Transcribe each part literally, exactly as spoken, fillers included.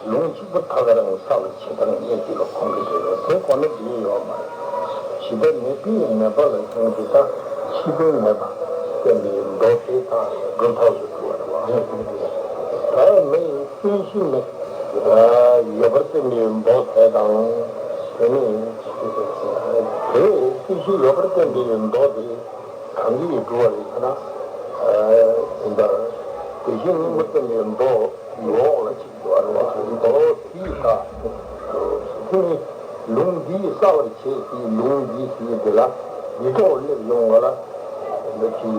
ལུང་གཅིག་པུ་ཐག་རིང་ས་ལ་ཇི་ལྟར་རྙེད་ཅེས་པ་ཁོང་གི་རེད་རོ། དེ་གོ་ན་འགྲིག་ཡོད་མ་རེད། ཇི་ལྟར་ནད་པའི་ནད་པ་ལ་ཡང་དེ་དག་ཕྱི་དོན་མེད་པ་བསྟན་པའི་མདོ་དེ་དག་གྲུབ་ཐག་ཏུ་གྲུབ་པ་རེད་བ། ད་མི་ཡི་རྟེན་གཞི་མེད་ཡོད་པར་བསྟན་པའི་མདོ་དེ་དང་། དེ་ནི་དེ་རྟེན་གཞི་ཡོད་པར་བསྟན་པའི་མདོ་དེ་གང་གིས་གྲུབ་པ་རེད་ཟེར་ན། ཨ་དེ་འདྲ་དེ་བཞིན་སྙིང་པོ་བསྟན་པའི་མདོ་ཡོངས་ལ་གཅིག་ཏུ་ཨ་རུ་བ་མདོ་དེའི་ས་དེ་ནི་ལུང་འདིས་གསལ་བར་བྱེད་ཟེར། ལུང་འདིས་ཟེར་དེ་ལ་ཡིད་འཕྲོག་སླེབས་ཡོང་བ་ལ་འདི་གི་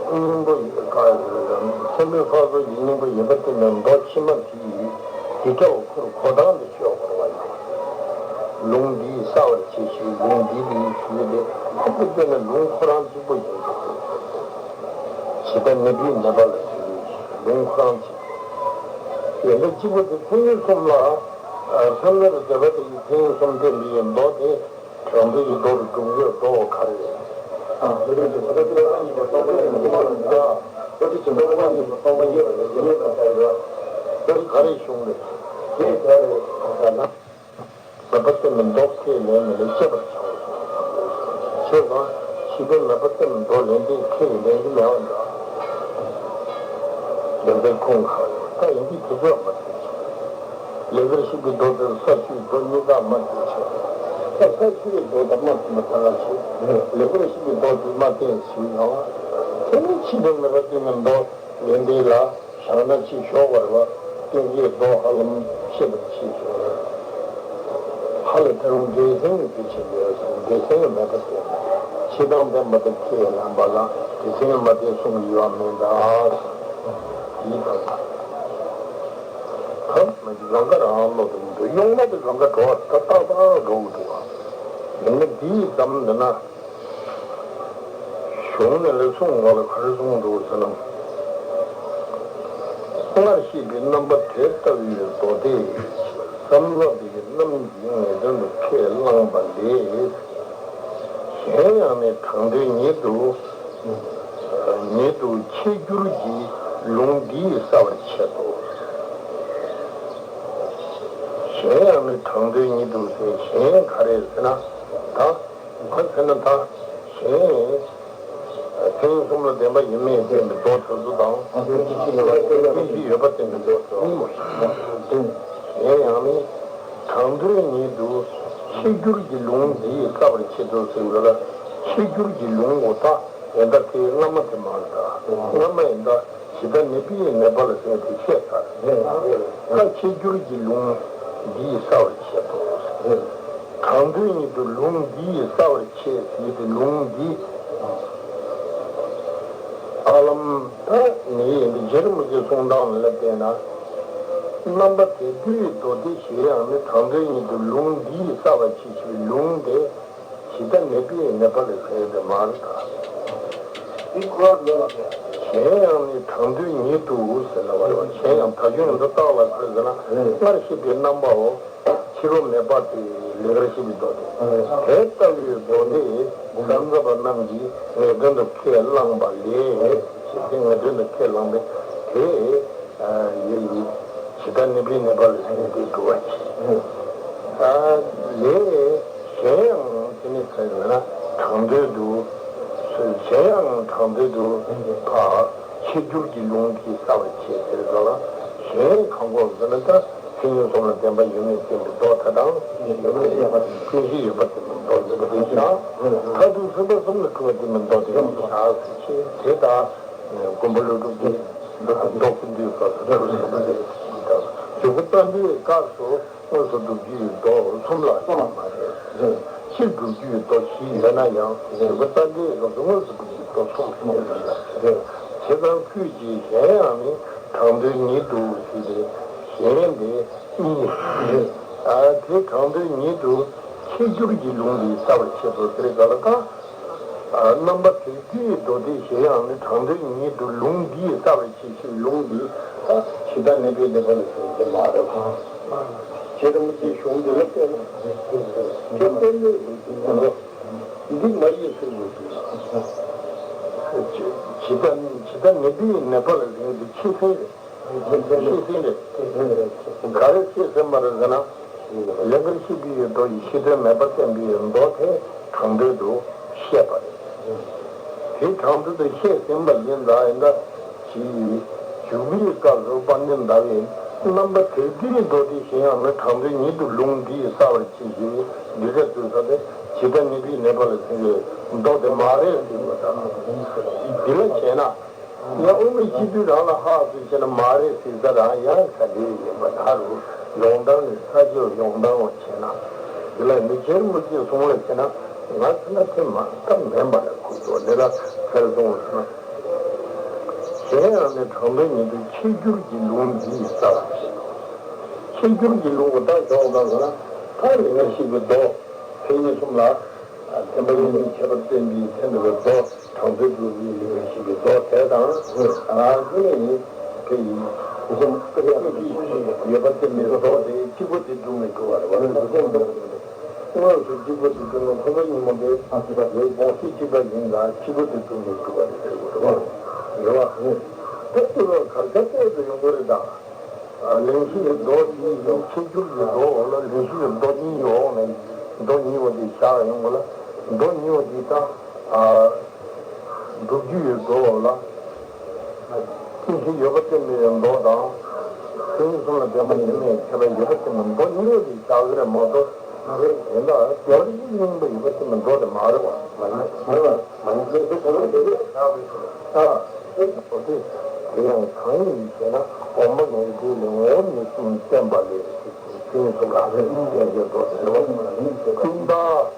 སྙིང་པོ་ཡོད་ཀ་མཚན་མོའི་ཕ་སོགས་ཀྱི་སྙིང་པོ་ཡོད་པ་དེ་ནི་མདོ་ཕྱི་མ་དེ་ཡི་ཡིད་འཕྲོག་ཁུར་གོ་སྟངས་དེ་ཤོད་དགོས་པ་ཡིན། ལུང་འདིས་གསལ་བར་བྱེད་ཞེས་ལུང་འདིས་དེ་ཡི་ཞུས་ཏེ་ཁོ་བོ་དེ་ནི་ལུང་ཁོ་རང་གཅིག་པོ་ཡིན། ཇི་ལྟར་ནད་པའི་ནད་པ་ལ་ལུང་ཁོ་རང་གཅིག་ཡོན་ཏན་གཅིག་པོ་དེ་མཚན་ཉིད་གསུམ་ལ། ཨ་མཚན་ཉིད་ལ་སྡེ་པ་དེ་ཡི་མཚན་ཉིད་གསུམ་བསྟན་པའི་མདོ་དེ་དྲང་པོའི་མདོ་རུ་གྲུབ་ཡོད་མདོ་ག་རེ་རེད། ཨ་མདོ་རུ་གྲུབ་ཡོད་མདོ་ག་རེ་རེད། ཨ་མདོ་རུ་གྲུབ་ཡོད་མདོ་ག་རེ་རེད། མདོ་རུ་གྲུབ་ཡོད་མདོ་ག་རེ་རེད། ཟེར་བ་ག་རེ་གཞུང་རེད། དེ་ག་རེ་གསུངས་ན། ནད་པ་དེ་ནི་མདོ་ཁས་ལེན་མི་ལས་ཤེས་པར་བྱའོ་གསུངས། ཞེས་པ་ཕྱི་པའི་ནད་པ་དེ་ནི་མདོ་ལན་འདེབས་ཁས་ལེན་གྱི་མེད་པ་འདྲ། ལན་འདེབས་ཁུངས་གང་ཡོད་ད་ཡིན་གྱི་དེ་ཚོ་མ་བྱེད། ལེགས་པར་ཤེས་པའི་མདོ་དེར་ས་བཅུའི་མདོ་གཉིས་ཀ་མ་བསྟན་ཕྱིར། ད་ས་བཅུའི་མདོ་དང་མ་མཐུན་པ་གང་ལ་བྱེད། ལེགས་པར་ཤེས་པའི་མདོ་དེ་མ་བསྟན་ཞིག་ཡང་། དེ་ནི་ཕྱི་པའི་ནད་པ་དེ་ནི་མདོ་ལན་འདེབས་ལ། བཞག་ན་ཅིག་ཞོག་པར་བ། ཀུན་གཞིའི་མདོ་ཧ་ལམ་ཤེས་པར་བྱེད་ཀྱི། ཧ་ལས་ཐལ་འགྲེལ་ཟིན་གྱི་བྱེད་པའི་འགྲེལ་ཟིན་མེད་པར་བསྟན། ཕྱི་དང་ལྡན་པ་དང་ཁས་ལེན་པ་ལ་འགྲེལ་ཟིན་མ་བསྟན་གསུང་གི་ཡོད་མེད་འདྲ། ཡིད་དང་། ཁམས་ལ་གི་ལང་ཀ་རང་བློ་དང་འདུ་གཡུང་མ་དེ་ལང་ཀ་འགྲོ་བ་ད་རྟག་པར་འགྲོ་གི་འདུག་བ། ཡིན་ན་འདི་ཙམ་འདི་ན། གཞུང་ནས་ལས་གསུང་ངོ་ལ་ག་རེ་གསུངས་འདུག་ཟེར་ན། སྔར་བཤད་པའི་རྣམ་པ་དེ་ལྟ་བུའི་མདོ་སྡེ་བསམ་ས་དེ་ཡི་རྣམ་གྱིས་ངེས་དོན་དུ་ཁས་བླངས་པ་ལས། གཞན་ཡང་ནི་དྲང་དོན་ཉིད་དུ་ཉིད་དུ་ཁྱད་འགྱུར་གྱི་ལུང་འདིས་གསལ་བར་བྱེད་དོ། གཞན་ཡང་ནི་དྲང་དོན་ཉིད་དུ་ཟེར་གཞན་ག་རེ་ཟེར་ན་ད། ག་ཟེར་ན་ད། གཞན། མཚན་ཉིད་གསུམ་ལ་ལྡན་པ་ཡོད་མེད་བསྟན་པའི་མདོ་དེ་ཚོ་དང་། རྟེན་གཞི་ཡོད་པ་བསྟན་པའི་མདོ་དེ་ཚོ། གཞན་ཡང་ནི། དྲང་དོན་ཉིད་དུ་ཁྱད་འགྱུར་གྱི་ལུང་འདིས་གསལ་བར་བྱེད་དོ་ཟེར་བ་ལ། ཁྱད་འགྱུར་གྱི་ལུང་ངོ་ད་ཡིན་ད་དེ་སྔ་མ་དེ་མ་རེད་ད། སྔ་མ་ཡིན་ད། ཇི་ལྟར་ནད་པའི་ནད་པ་ལ་ཟེར་དེ་བཤད་ཚར། ད་ཁྱད་འགྱུར་གྱི་ལུང་འདིས་གསལ་བར་བྱེད་དོ། དྲང་དོན་ཉིད་དུ་ལུང་འདིས་གསལ་བར་བྱེད་ཟེར་དེ་ལུང་འདི། ཧ་ལམ་ད་ནི་རྗེ་རིན་པོ་ཆེའི་གསུང་སྟངས་ལ་བལྟས་ན། རྣམ་པ་དེ་དུས་མདོ་སྡེ་ཞེས་ཡང་ནི་དྲང་དོན་ཉིད་དུ་ལུང་འདིས་གསལ་བར་བྱེད་ཞེས་པའི་ལུང་དེ། ཇི་ལྟར་ནད་པའི་ནད་པ་ལ་ཟེར་དེ་མ་རེད་ད། འདི་ཁོ་རང་ལོ་ལ་ཟེར། གཞན་ཡང་ནི་དྲང་དོན་ཉིད་དུ་ཟེར་ལ་བ་རེད་བ། གཞན་ཡང་ད་གཞུང་འདི་རྟགས་ལ་ག་རེ་ཟེར་ན། སྔར་བཤད་པའི་རྣམ་པའོ། ཕྱི་རོལ་མེད་པ་དེ་ལེགས་པར་ཤེས་པའི་མདོ་སྡེ། དེ་ལྟ་བུའི་མདོ་སྡེ་བསམ་ས་པ་རྣམས་ཀྱིས་ངེས་དོན་དུ་ཁས་བླངས་པ་ལས། ཞེས་ཏེ་ངེས་དོན་དུ་ཁས་བླངས་པས་དེ། ཡོད་ཡིན། ཇི་ལྟར་ནད་པའི་ནད་པ་ལ་ཟེར་ནས་དེ་སྒྲུབ་པ་བྱེད། ལས། གཞན་ཡང་དེ་ནི་ག་རེ་ཟེར་ན་དྲང་དོན་དུ། གཞན་ཡང་དྲང་དོན་དུ་ཕ། ཁྱད་འགྱུར་གྱི་ལུང་གིས་གསལ་བར་བྱེད་ཟེར་བ་ལ་གཞན་གང་དགོས་ཟེར་ན་ད་མཚན་ཉིད་གསུམ་ལ་ལྡན་པ་ཡོད་མེད་བསྟན་པའི་མདོ་དེ་དང་། ཀུན་གཞི་ཡོད་པ་དེ་མདོ་ཡིན་པ་དེ་བཞག་མཐར་ཐུག་སེམས་དཔའ་གསུམ་ལ་འཁྲུལ་བ་དེ་མི་མདོ་དེ་ཡིན་པ་བཞག་ཟེར་བྱེད་དེ་དང་། མགོན་པོ་ཀླུ་སྒྲུབ་ཀྱི་ལྡོག་ཏུ་འདུས་སྐབས་སུ་འདུག་ཟེར་བ་དེ་དང་། འཇུག་པ་རྩ་འདུས་སྐབས་སུ་དངོས་སུ་སྒྲུབ་རྒྱུའི་མདོ་གསུམ་ལ་གསུམ་མ་རེད། སྤྱིར་སྒྲུབ་རྒྱུའི་མདོ་བཞི་ཡོད་ན་ཡང་འཇུག་པ་རྩ་འདུས་སྐབས་སུ་དངོས་སུ་སྒྲུབ་རྒྱུའི་མདོ་གསུམ་རེད། བྱས་ཙང་ཁོས་ཀྱིས་གཞན་ཡང་ནི་དྲང་དོན་ཉིད་དུ་ཞུས་ཏེ་གཞན་དེ་གཉིས་རེད། དེ་དྲང་དོན་ཉིད་དུ་ཁྱད་འགྱུར་གྱི་ལུང་འདི་གསལ་བར་བྱེད་དོ་ཟེར་ག་ལ་ད། རྣམ་པ་དེ་དུས་མདོ་སྡེ་གཞན་ཡང་ནི་དྲང་དོན་ཉིད་དུ་ལུང་འདིས་གསལ་བར་བྱེད་ཞེས་ལུང་འདི་ད་ཇི་ལྟར་ནད་པའི་ནད་པ་ལ་ཟེར་གྱི་མ་རེད། རྗེ་རིན་པོ་ཆེའི་གཞུང་འདི་ལ་བལྟས་ན་དེ་བསྟན་ནས་འདི་མ་ཡིན་ཟེར་མི་འདུག་ཇི་ལྟར་ཇི་ལྟར་ནད་པའི་ནད་པ་ལ་ཟེར་འདི་ཁྱད་མཚར་རེད། ཤེས་ཟིན་རེད། ག་རེ་ཤེས་ཟིན་པ་རེད་ཟེར་ན། ལིང་གར་ཤེས་པའི་མདོ་ཡི་ཤེས་དོན་མེད་པར་བསྟན་པའི་མདོ་དེ་དྲང་དོན་དུ་བཤད་པ་རེད། དེ་དྲང་དོན་དུ་བཤད་ཟིན་པ་ཡིན་ཙང་ཡིན་ད། ཅིའི་འཇུག་པའི་སྐབས་སུ་དཔལ་ལྡན་ཟླ་བའི་རྣམ་པ་དེ་དེའི་མདོ་དེ་གཞན་ཡང་མི་དྲང་དོན་ཉིད་དུ་ལུང་འདིས་གསལ་བར་བྱེད་ཅིང་འདི་སྐད་དུ་ཟེར་ཏེ་ཇི་ལྟར་ནུས་པའི་ནུས་པ་ལ་བརྟེན་པའི་མདོ་དེ་མ་རེད་ཟེར་བ་དང་། འདི་ལ་བྱས་ན། ཡང་དབུ་མའི་སྤྱི་དོན་རང་ལ་ཧ་གོ་བྱས་ན་མ་རེད་ཟེར་ས་རང་ཡང་ག་འདྲ་ཡིན་པ་ད་རུང་ཡོང་སྟངས་ནི་ས་ཕྱོགས་ཡོང་སྟངས་བྱས་ན། འདི་ལ་མི་ཁྱེར་མི་ཁྱེར་གསུང་ལ་བྱས་ན་ང་ཚོ་ན་དེ་མ་སྟབས་མེན་པ་ལ་གོ་ཆོག་འདི་ལ་ཁྱེར་སོང་ཟེར་ན། གཞན་ཡང་ནི་དྲང་དོན་ཉིད་དུ་ཆོས་འགྱུར་གྱི་ལུང་འདིས་གསལ་བར་བྱེད། ཆོས་འགྱུར་གྱི་ལུང་གོ་ད་ཞོག་ལ་ཟེར་ན་ད་ལིང་ག་ཤེས་པའི་མདོ་མཚན་ཉིད་གསུམ་ལ། བདེན་པ་ཡིན་མིན་ཁྱད་པར་བསྟན་པའི་ཚེ་འདི་ལ་མདོ་དྲང་དོན་གྱི་ལུང་ཞིག་གི་མདོ་དེ་དང་། ཨ་ནི་དེ་ཡིན། ཡོད་པ་དེ་མི་རོ་དེ་གཅིག་པོ་དེ་སྒྲུང་ནས་གྲུབ་པ་རེད་བ། དངོས་སུ་གཅིག་པོ་དེ་སྒྲུང་ནས་ཁོ་ཚོ་ཉིན་མོ་དེ་ཡོད་དགོངས་གཅིག་གཅིག་པ་ཡིན་ལ་གཅིག་པོ་དེ་སྒྲུང་ནས་གྲུབ་པ་རེད་ཟེར་དགོས་རེད་བ། རེད་བ། དེ་ཚོ་ལ་གར་ཁ་བལྟས་ཏེ་ཡོང་གི་རེད་ད། ལིང་ཤེས་ཀྱི་མདོ་གཉིས་ཡོད། ཆོས་འགྱུར་གྱི་མདོ་འོག་ལ་ལིང་ཤེས་ཀྱི་མདོ་གཉིས་ཡོད་ནས་མདོ་གཉིས་པོ་དེ་བཞག་ཡོང་གི་ལ། མདོ་གཉིས་པོ་དེ་དང་། སྒྲུབ་བརྒྱུད་ཀྱི་མདོ་འོག་ལ། ཀུན་གཞི་ཡོད་པ་གཏན་མེད་པའི་མདོ་དང་། མཚན་ཉིད་གསུམ་ལ་བདེན་པ་ཡིན་མིན་ཁྱད་པར་ཡོད་པ་གཏན་མེད་མདོ་གཉིས་པོ་དེ་བཞག་གི་རེད་མ་གཏོགས། དེ་འདྲ་དེ་རིགས་རྙིང་པ་ཡོད་པ་གཏན་མེད་མདོ་དེ་མ་རེད་བ། མ་ཡིན་མ་ཡིན་མ་ཡིན་ཟེར་དུས་ད་ལྟ་དེ་འདྲ་ཆགས་པའི་ཚོད། ད་དེ་དེ་ཡང་གང་ཡིན་ཞེ་ན། དབུ་མ་ནོར་བུ་ལས་ངོ་བོ་ཉིད་གསུམ་བསྟན་པ་ལས། ཀུན་གཞི་ལ་ནི་སྐྱེ་མཆེད་དོ། ཀུན་བཏགས་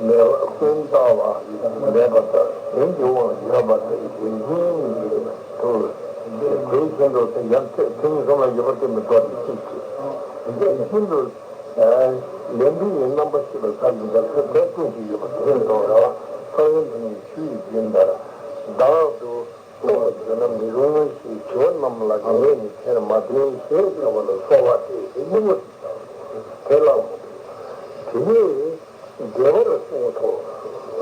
མེད་པ་ཀུན་བཏགས་པ་མེད་པ་དང་གཞན་གྱི་དབང་ཡོད་པ་དེ་ཡིན་དུ། དེ་བཞིན་དུ་ཡང་ཚེ་ཚེ་གཉིས་གསུམ་ལ་ཡོད་པ་དེ་མི་འདོར་ཏེ་གཅིག་གིས། དེ་བཞིན་དུ། ལན་བུ་ཡི་རྣམ་པ་ཤེས་པར་བྱ་ཞིང་། ད་ཚེ་འདས་ཀུན་གཞི་ཡོད་པ་དེ་ཡིན་དོ། ར་བ་ཚོར་བའི་འདི་ཉིད་ཆུ་ཡི་རྒྱུན་ལྟར། བདག་ཏུ་རྟོག་པར་འགྱུར་ན་མི་རུང་ཞེས་དྲི་བ་རྣམས་ལ་ངས་ནི་དེར་མ་བརྟེན་ཞེས་བྱ་བ་ལ་སོགས་པ་སྟེ། དེ་གཉིས་པོ་དེ་དང་དེ་ལའོ། དེ་ནས་འགྲེལ་པར་གསུངས་སོ།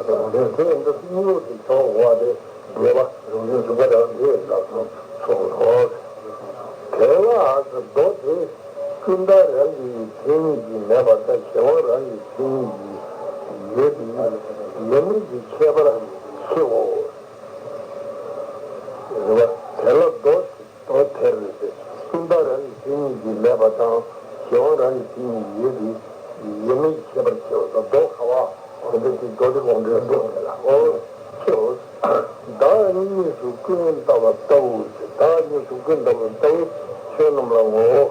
དེ་འདི་གཉིས་པོ་དེ་བྱ་བ་དེ་འགྲེལ་པ་རང་བཞིན་གཟུགས་པ་རང་འགྲེལ་ལ་སོགས་སོ། དེ་ལ་མདོ་དེ་ཀུན་བཏགས་རང་གི་མཚན་ཉིད་ཀྱིས་མེད་པ་དང་། གཞན་དབང་རང་གི་མཚན་ཉིད་ཀྱིས་ཡོད་དེ། ཡོད་མེད་ཀྱི་ཁྱད་པར་ཕྱེའོ། རེད་བ། དེ་ལ་མདོ་མདོ་དེར་ཀུན་བཏགས་རང་གི་མཚན་ཉིད་ཀྱིས་མེད་པ་དང་། གཞན་དབང་རང་གི་མཚན་ཉིད་ཀྱིས་ཡོད་དེ། ཡོད་མེད་ཀྱི་ཁྱད་པར་ཕྱེའོ། མདོ་ཁ་བ་འོ་དེ་དེ་མདོ་དེ་དགོངས་འགྲེལ་མདོ་དེ་ལ་འོ་ཕྱེའོ། བདག་གཉིས་སུ་ཀུན་བཏགས་པ་ལྟ་བུ། བདག་གཉིས་སུ་ཀུན་བཏགས་པ་ལྟ་བུ་ཆོས་རྣམས་ལ་ངོ་བོ་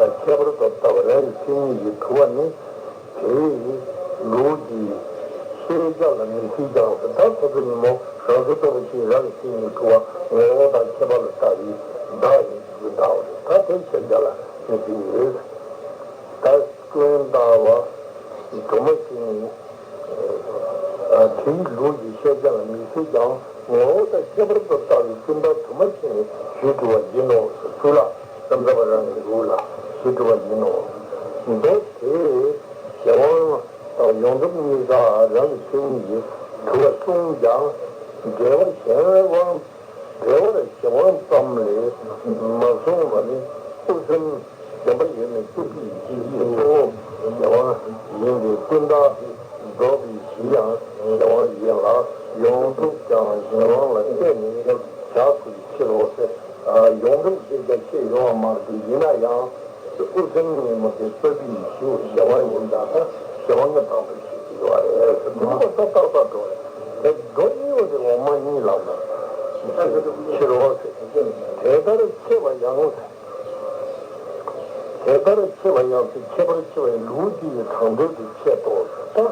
ཁྱད་པར་དུ་ལྟ་བ་རང་གི་མཚན་ཉིད་ཀྱིས་གྲུབ་པ་ནི། དེའི་ལུགས་ཀྱི་ཤེས་བྱ་ལ་མི་སྲིད་ཀྱང་། ད་ཁོ་ཚོ་ཉིན་མོ་རང་བཟོ་ལྟ་བུ་ཞིག་རང་གི་མཚན་ཉིད་གྲུབ་པ་ངོ་བོ་དང་ཁྱད་པར་ལ་ལྟ་བའི་བདག་ཉིད་ཀྱི་ཀུན་བཏགས་པ་རེད། ད་དེ་ཤེས་བྱ་ལ་མི་སྲིད་ཡོད། ད་ཀུན་བཏགས་པ་དུ་མ་ཞིག་ནི། དེའི་ལུགས་ཀྱི་ཤེས་བྱ་ལ་མི་སྲིད་ཀྱང་། ངོ་བོ་དང་ཁྱད་པར་དུ་ལྟ་བའི་ཀུན་བཏགས་དུ་མ་ཕྱིན་ནས་ཞེས་བྲི་བ་ཡིན་ནོ། ཚུལ་ལ་བསམ་བྱ་བ་རང་གི་ལུགས་ལ་ཞེས་བྲི་བ་ཡིན་ནོ། མདོ་དེས་གཞན་དབང་དང་ཡོངས་གྲུབ་གཉིས་ཀ་རང་གི་མཚན་ཉིད་ཀྱིས་གྲུབ་པ་གསུངས་ཀྱང་། འགྲེལ་པར་གཞན་དབང་འགྲེལ་པར་གཞན་དབང་ཙམ་ལས་མ་གསུངས་པ་ནི། དབུ་སེམས་བདེན་པ་ཡོད་མེད་རྟོགས་པའི་གཞི་ཡི་གཙོ་བོ་གཞན་དབང་ཡིན་ཏེ། ཀུན་བཏགས་ལྡོག་པའི་གཞི་ཡང་གཞན་དབང་ཡིན་ལ། ཡོངས་གྲུབ་ཀྱང་གཞན་དབང་ལ་བརྟེན་ནས་བཞག་དགོས་པའི་ཕྱིར་རོ་ཟེར། ཡོངས་གྲུབ་ཤེས་བྱ་ཤེས་ཡོང་བ་མ་རེད། ཡིན་ན་ཡང་དབུ་སེམས་ཉིན་མོ་དེ་རྟོགས་པའི་གཞི་བོ་གཞན་དབང་ཡིན་ཙང་། ད་གཞན་དབང་གི་དང་དུ་ཤེས་ཀྱི་ཡོད་རེད་ཟེར། དེ་ནི་ད་ཏག་ཏག་འགྲོ་རེད། དེ་མདོ་གཉིས་པོ་དེ་འོག་མ་གཉིས་ལ་མ་ཕྱིར་རོ་ཟེར། དེ་ལྟར་ཕྱེ་བ་ཡང་། དེ་ལྟར་ཕྱེ་བ་ཡང་ཟེར། ཁྱད་པར་ཕྱེ་བའི་ལུགས་འདི་ཡི་དྲང་དོན་དུ་འཆད་དོ། ད་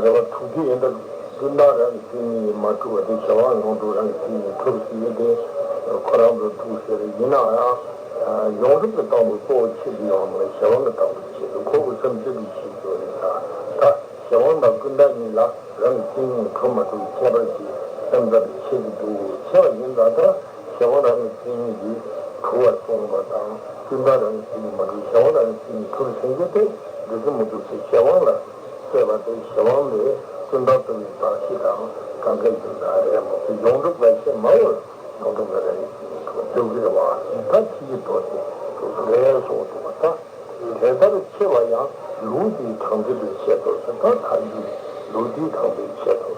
རེ་བ་དྲུག་ཅུ་ཡིན་ད། ཀུན་བཏགས་རང་གི་མཚན་ཉིད་ཀྱིས་མ་གྲུབ་པ་དེ་གཞན་དབང་ཡོངས་གྲུབ་རང་གི་མཚན་ཉིད་གྲུབ་ཟེར་ཡོད་དེ། ཁོ་རང་ཚོ་གྲུབ་ཟེར། ཡིན་ན་ཡང་ཡོངས་གྲུབ་ཀྱི་སྟེང་དུ་གཙོ་བོ་ཆེ་དུ་ཡོང་བ་ལ་གཞན་དབང་གི་སྟེང་དུ་ཆེ་དུ་ཁོ་བོ་སེམས་ཅན་དུ་ཤེས་དགོས་རེད། ད་ད་གཞན་དབང་དང་ཀུན་བཏགས་གཉིས་ལ་རང་གི་མཚན་ཉིད་གྲུབ་མ་གྲུབ་ཁྱད་པར་གྱི་སེམས་ལྟར་དུ་ཕྱེ་གི་འདུག་ཕྱེ་བ་ཡིན་ད། ད་གཞན་དབང་རང་གི་མཚན་ཉིད་ཀྱིས་གྲུབ་པར་གསུངས་པ་དང་། ཀུན་བཏགས་རང་གི་མཚན་ཉིད་མ་གྲུབ་གཞན་དབང་རང་གི་མཚན་ཉིད་གྲུབ་ཟེར་མཁན་དེ་འགྲུབ་ཀྱི་མི་འགྲུབ་ཟེར། གཞན་དབང་ལ་བལྟས་པ་དེ་གཞན་དབང་ལས་ཀུན་བཏགས་ལྟ་བུའི་གདགས་གཞི་དང་གང་ག་ཡིན་ད་རེད་མ་གཏོགས་ཡོངས་གྲུབ་ལ་ཁྱད་མ་འོང་། ཐོག་ཏུ་མེད་པའི་སྡུག་བསྔལ་བ་ད་ཕྱི་ཡི་མདོ་སྟེ་སྡུག་བསྔལ་སོགས་འདུག་པ་དང་། དེ་ལྟར་ཆེ་བ་ཡང་ལུགས་འདིའི་དང་པོ་དུ་བཤད་དོ་ཟེར་ད་ཐལ་འགྱུར་ལུགས་འདིའི་དང་པོའི་ཆེད་དོ།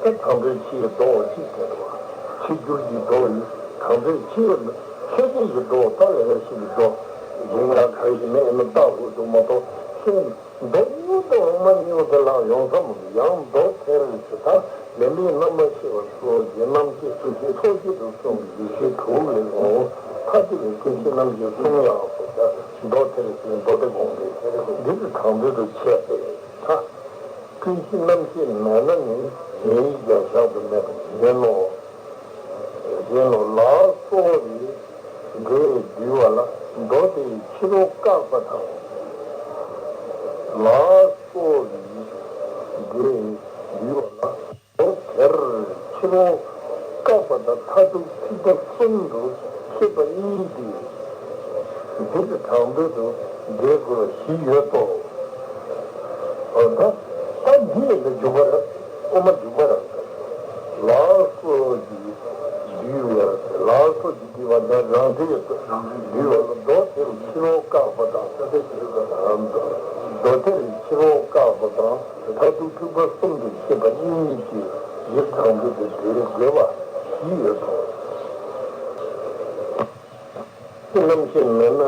ད་དང་པོའི་ཕྱི་ཡི་མདོ་གཅིག་དེ་དོ། ཕྱི་འགྱུར་གྱི་མདོ་ཡི་དང་པོའི་ཕྱི་ཡི་ཕྱི་རྒྱལ་གྱི་མདོ་ད་ལས་ཀ་ཞིག་གི་མདོ་ཡིན་ན་གང་ཞིག་མེད་ན་བཏགས་དགོས་འདུག་མ་གཏོགས་ཤེས། མདོ་དབུ་མདོ་འོག་མ་གཉིས་པོ་དེ་ལ་ཡོང་ས་མི་འདུག་ཡང་མདོ་དེར་ཞེས་དང་ལེན་པའི་རྣམ་པར་ཤེས་པ་སོགས་ཀྱི་རྣམ་བཤད་སུ་ཞིག་ཐོགས་བཅས་སུ་གསུངས་པའི་ཡེ་ཤེས་དྲུག་ལས་འོང་། མཐའ་གཅིག་ཏུ་ཀུན་གཞི་རྣམ་བཤད་གསུམ་ཡང་སོགས་ཀྱང་མདོ་དེར་ཞེས་མདོ་སྡེ་དགོངས་པས་འདིར་དང་པོ་དུ་འཆད་པས་ཐལ། ཀུན་གཞི་རྣམ་ཤེས་མེད་ན་ནི་མེ་ཡིས་ཀྱང་གཞག་ཏུ་མེད་པ་ཡིན་ནོ། ཡིན་ནོ། ལ་སོགས་ཀྱི་སྒྲས་བསྡུས་པ་ལ་མདོ་དེ་ཡི་ཕྱི་རོལ་བཀག་པ་དང་། ལ་སོགས་ཀྱི་སྒྲས་བསྡུས་པ་ལ་མདོ་དེར་ཕྱི་རོལ་བཀག་པ་དང་མཐར་ཐུག་ཐེག་པ་གསུམ་དུ་ཕྱེ་བ་གཉིས་ཏེ། འདིར་དང་པོ་དུ་འགྲེལ་དགོས་པ་བཞི་ཡོད་དོ། འོ་ད། ད་འདི་ཡིན་ན་འཇུག་པ་རེད། དབུ་མ་འཇུག་པ་རེད། ལ་སོགས་ཀྱི་བསྡུས་པ། ལ་སོགས་ཀྱི་བསྡུས་པ་ནི་རང་འགྲེལ་བསྡུས་པ་ལ་མདོ་དེར་ཕྱི་རོལ་བཀག་པ་དང་། མདོ་དེར་ཕྱི་རོལ་བཀག་པ་དང་མཐར་ཐུག་ཐེག་པ་གསུམ་དུ་ཕྱེ་བ་གཉིས་ཀྱིས་འདིར་དང་པོ་དུ་འགྲེལ་དགོས་པ་བཞི་ཡོད་དོ། རྣམ་ཤེས་མེད་ན་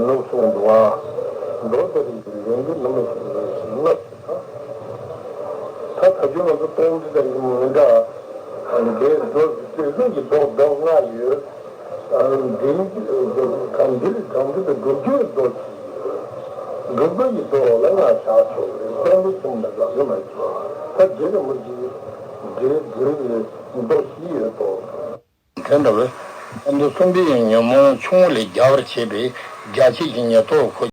ནུབ་གསུངས་འདུག་པ། མདོ་དེར་ལེན་པའི་རྣམ་ཤེས་མེད་ན་ནུབ་ཟེར། ད་ད་ཆུ་ང་ཚོ་སྟོང་འདི་དང་མི་འདྲ། འདིའི་མདོ་འདོད་ལུགས་ཀྱི་མདོ་མདོ་ལྔ་ཡོད། འདིའི་གང་འདིར་གང་འདི་དང་སྒྲུབ་རྒྱུའི་མདོ་བཞི་ཡོད། སྒྲུབ་པའི་མདོ་ལ་ང་བཞག་ཆོག་རེད། སྟོང་འདི་གསུངས་ན་ལག་གི་མ་བྱུང་། ད་འདིར་མི་གཅིག་འདིར་འདིར་མདོ་བཞི་ཡོད་དོ། དེ་འདྲ་བས། ཨ་མདོ་གསུམ་པའི་ཉོན་མོངས་ཆུང་ངུ་ལས་རྒྱ་བར་བྱེད་པའི་རྒྱ་ཆེ་ཞིང་ཉེར་ཐོབ་ཁོ།